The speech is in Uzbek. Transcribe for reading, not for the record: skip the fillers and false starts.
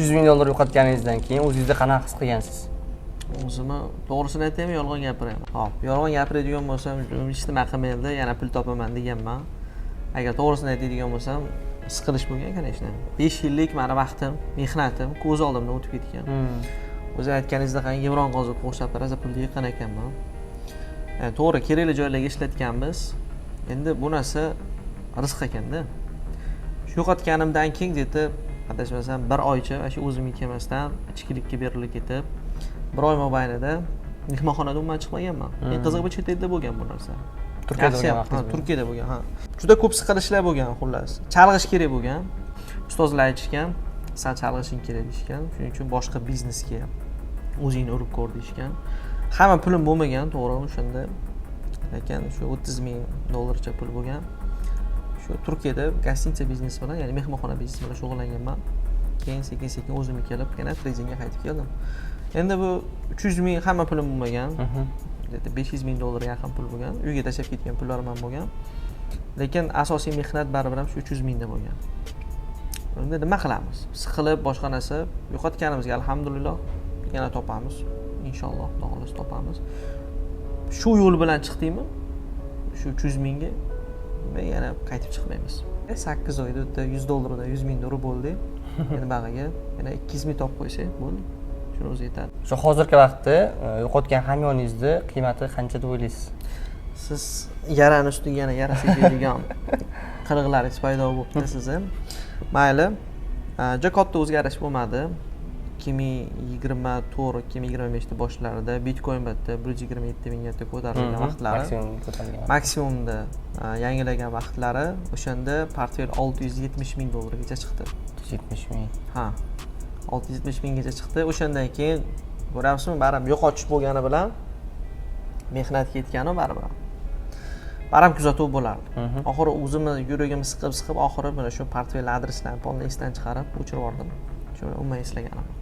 300 ming dollar yo'qotganingizdan keyin o'zingizni qanaqa his qilgansiz? O'zimni, to'g'risini aytaymi, yolg'on gapiraymi? Hop, yolg'on gapiradigan bo'lsam, hech nima qilmaydi, yana pul topaman deganman. Agar to'g'risini aytadigan bo'lsam, siqilish bo'lgan, конечно. 5 yillik mani vaqtim, mehnatim ko'z oldimdan o'tib ketgan. O'zi aytganingizdek, yevron qozib qo'shab rosa pulni yiqqan ekanman. To'g'ri, kerakli joylarga ishlatganmiz. Endi bu narsa rizq ekanda. Shu yo'qotganimdan keyin где то, adashmasam, bir oycha mana shu o'zimga kelmasdan, ichkilikka berilib ketib, bir oy mobaynida mehmonxonada umuman chiqmaganman. Eng qizig'i, bu chet elda bo'lgan bu narsa. Turkiyada Yaxshi bo'lgan ham, ha, vaqtingiz. Turkiyada bo'lgan, ha. Juda ko'p siqilishlar bo'lgan, xullas. Chalg'ish kerak bo'lgan. Ustozlar aytishgan, san chalg'ishing kerak deyishgan. Shuning uchun boshqa biznesga o'zingni urib ko'r deyishgan. Hamma pulim bo'lmagan, to'g'ri, o'shanda. Lekin shu 30 ming dollarcha pul bo'lgan. Shu Turkiyada гостиница biznesi bilan, ya'ni mehmonxona biznesi bilan shug'ullanganman. Keyin sekin sekin o'zimga kelib, yana tradingga qaytib keldim. Endi bu 300 ming hamma pulim bo'lmagan. Где-то 500 ming dollarga yaqin pul bo'lgan. Uyga tashlab ketgan pullarim ham bo'lgan. Lekin asosiy mehnat baribir ham shu 300 mingda bo'lgan. Endi nima qilamiz? Siqilib, boshqa narsa yo'qotganimizga alhamdulillah, yana topamiz. Inshaalloh, Xudo xohlasa, topamiz. Shu yo'l bilan chiqdikmi? Shu 300 mingga yana qaytib chiqmaymiz. 8 oyda bitta 100 dollardan 100 ming dollar bo'ldi. Endi bag'iga yana 200 ming topib qo'ysak bo'ldi. Shuni o'zi yetadi. Shu hozirgi vaqtda yo'qotgan hamyoningizni qiymati qancha deb o'ylaysiz? Siz yarani ustiga yana yara sepadigan qiliqlaringiz paydo bo'libdi sizni. Mayli. Juda katta o'zgarish bo'lmadi. 2024, 2025 boshlarida bitcoin bitta 127 mingga ko'tarilgan vaqtlari, Maksimum ko'tarilgan. maksimumda yangilagan vaqtlari, o'shanda portfel 670 ming dollargacha chiqdi. 70 ming. Ha, 670 minggacha chiqdi. O'shandan keyin, ko'ryapsizmi, baribir yo'qotish bo'lgani bilan mehnat ketganu baribir kuzatuv bo'lardi. Oxiri o'zimni yuragimni siqib siqib, oxiri mana shu portfel adreslarni полный esdan chiqarib, o'chirib yubordim. Shu umuman eslaganim yo'q.